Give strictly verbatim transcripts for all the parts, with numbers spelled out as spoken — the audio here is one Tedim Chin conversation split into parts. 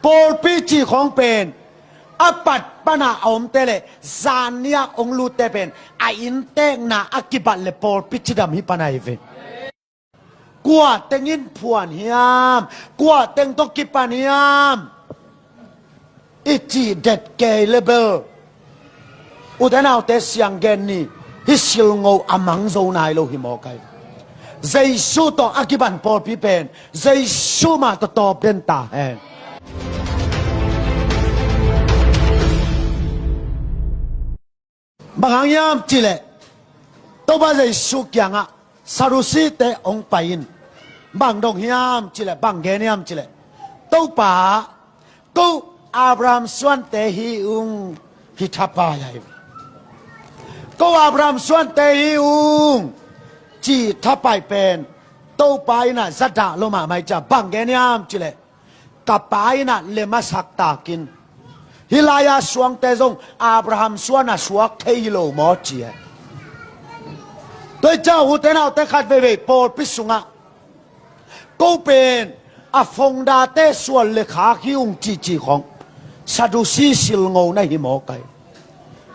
Pawlpi cih khawng pen a pat pana a omte le zan ni-a hong lutte pen a inntekna a kibat le pawlpi cidam hi pana hi ve. Kua teng in phuan hiam? Kua teng tawh kipan hiam? I cih det kei le bel, ute naute, siang gen ni, hih silngo a mang zo nai lo hi mawk ai. Jesu tawh a kipan pawlpi pen Jesu mah tawh tawp den ta hen. Bang hang hiam cihleh, Topa Jesu kiangah Sadusite hong pai in bang dong hiam cihleh, bang gen hiam cihleh, Topa, ko Abraham suante hi ung, hi thapai ai. Ko Abraham suante hi ung, ci thapai pen Topa in ah zadah lo mahmah hi cia. Bang gen hiam cihleh, ka pa in ah lem a sak takin hih lai-a suangte zong Abraham suan a suak thei hi lo maw ci e. Tua hi cia, ute naute, khat veivei pawlpi sungah ko pen a founder-te suan le khak hi ung cihcih khawng Sadusi silngo na hi mawk ai.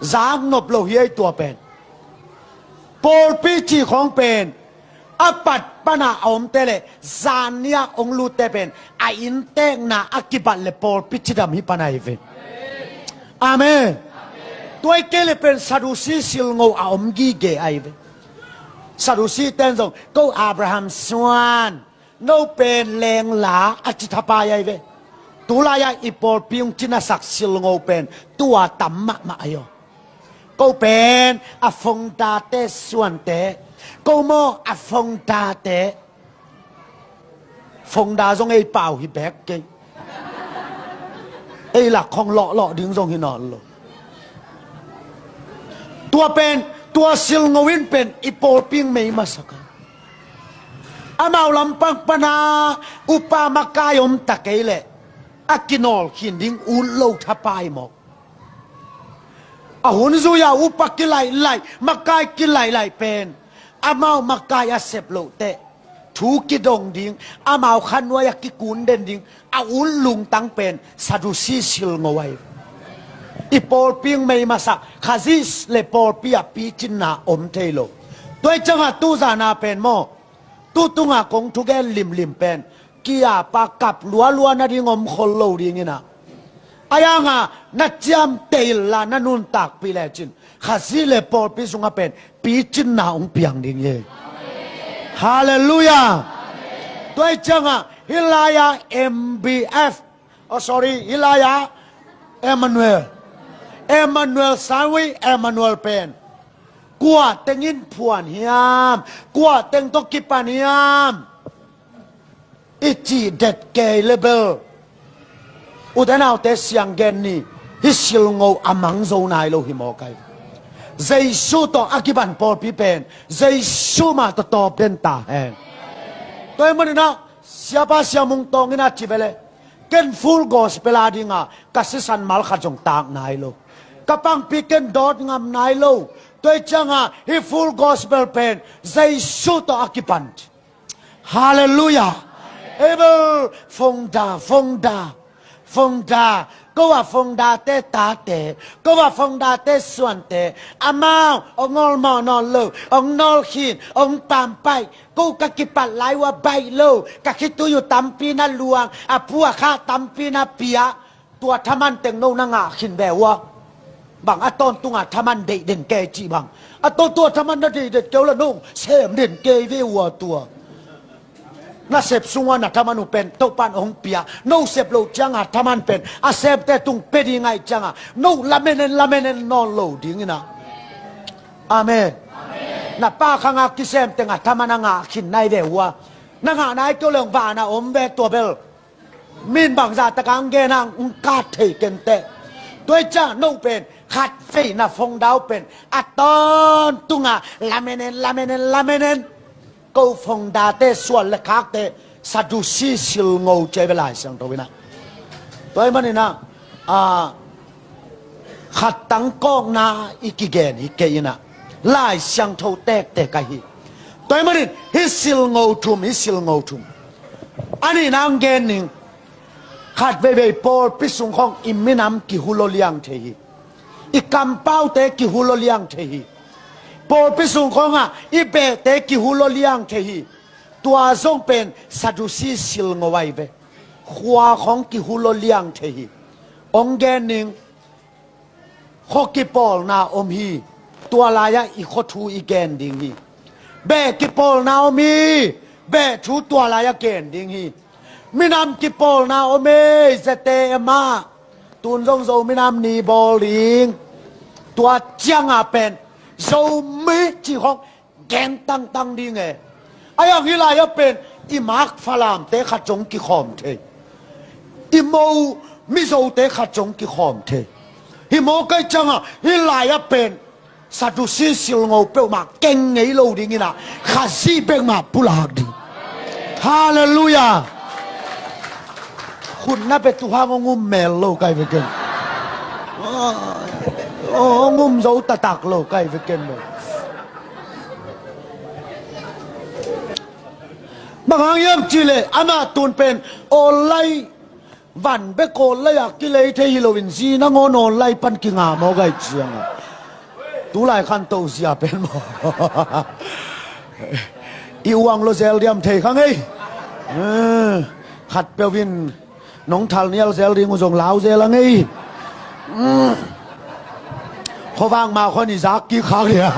Zak nop lo hi ei tua pen. Pawlpi cih khawng pen a pat pana a omte le zan ni-a hong lutte pen a inntekna a kibat le pawlpi cidam hi pana hi ve. Amen. Tua hi kei le pen Sadusi silngo a om gige ai ve. Sadusi ten zong ko Abraham suan, no pen lengla, a ci thapai ai ve. Tulai-a i pawlpi hong cinasak silngo pen tua tam mahmah ai aw. Ko pen a founder-te suante. Ko maw a founder-te. Founder zong ei pau hi bek kei. Ei lak khong lawhlawh ding zong hi nawn lo. Tua pen, tua silngo in pen i pawlpi hong mei masak a. Amau lampang pana upa makai om ta kei leh a kinawl khin ding ut lo thapai mawk. A hun zui-a upa kilaih laih, makai kilaih laih pen amau makai a sep loh teh thu kidong ding, amau khanuai-a kikun den ding a ut lungtang pen Sadusi silngo ai. I pawlpi hong mei masak, Khazih le pawlpi-ah picinna om thei lo. Tua hi ciangah tuzan-a pen maw, tu tungah kong thugen limlim pen kia pa kap lualua nading om khol lo ding in ah, a yanga na ciamteh inla na nuntakpih lecin Khazih le pawlpi sungah pen picinna hong piang ding hi. Halleluiah. Tua hi ciangah hih lai-a M B F, oh sorry, hih lai-a Emmanuel, Emmanuel Sawi, Emmanuel pen kua teng in phuan hiam? Kua teng tawh kipan hiam? I cih det kei le bel, ute naute, siang gen ni, hih silngo a mang zo nai lo hi mawk ai. Jesu tawh a kipan pawlpi pen Jesu mah tawh tawp den ta hen. Tua hi manin ah Siapa Sia Mung Tawng in a ci ve le, ken Full Gospel a dinga ka sisan mal khat zong tak nai lo. Ka pangpi ken dawt ngam nai lo. Tua hi ciangah hih Full Gospel pen Jesu tawh a kipan. Halleluiah. Ei bel founder, founder, founder. Ko a founder-te tate, ko a founder-te suante, amau hong awlmawh nawn lo, hong nawlkhin, hong pampaih. Ko ka kipat lai uh a baih lo, ka khitui uh tampi na luang, a phu a kha tampi na pia. Tua thaman teng no na ngah khin ve uh a. Bang a tawntunga thaman deih den kei cih bang. A tawntunga thaman na deih den kei uh la no sem den kei ve uh a tua. Na sep sungah na thaman uh pen Topan hong pia. No sep loh cianga thaman pen a semte tung pia ding ahih cianga no lamenen lamenen nawn lo ding in ah. Amen. Na pa khanga kisem tenga thaman a ngah khin nai ve uh a. Na ngah nai kei uh leng vana om ve tua bel. Min bangzah taka hong gen hang hong kat thei kenteh. Tua hi ciang no pen khat vei na founder uh pen a tawntunga lamenen lamenen lamenen. Ko founder-te suan le khakte Sadusi silngo ci ve Lai Siangtho in ah. Tua hi manin ah, a, khat tangkawkna i kigen hi kei in ah, Lai Siangtho tektek ahi. Tua hi manin hih silngo thum, hih silngo thum. A nihna hong gen ning. Khat veivei pawlpi sung khawng i minam kihulaw liang thei hi. I kampaute kihulaw liang thei hi. Pawlpi sung khawngah i behte kihulaw liang thei hi. Tua zong pen Sadusi silngo ahi ve. Khua khawng kihulaw liang thei hi. Ong gen ning. Khua kipawlna om hi. Tua lai-ah i khua thu i gen ding hi. Beh kipawlna om hi. Beh thu tua lai-ah gen ding hi. Minam kipawlna om hi. Zete ema. Tun zong Zo minam ni bawl ding. Tua ciangah pen Zomi cih khawng gen tangtang ding e. Ahi hang hih lai-ah pen i mak Falamte khat zong kikhawm thei. I mo Mizote khat zong kikhawm thei. Hih mawk ahi ciangah hih lai-ah pen Sadusi silngo peuhmah keng ngei lo ding inah Khazih bek mah pulak ding. Halleluiah. Khutna pe tu hang ong um mel lo kai veken. Ong um zo taktak lo kai veken lo. Bang hang hiam cihleh amah tun pen online, van bek online ah kilei thei hi loin zi nangawn online pan kinga maw gai ciangah. Tulai khanto zia pen maw? I uang lo zel diam thei kha ngei. Eh, khat peuh in nong thal nial zel ding uh zong lau zel a ngei. Mm. Khuavak mah khuan i zak kik khak lia.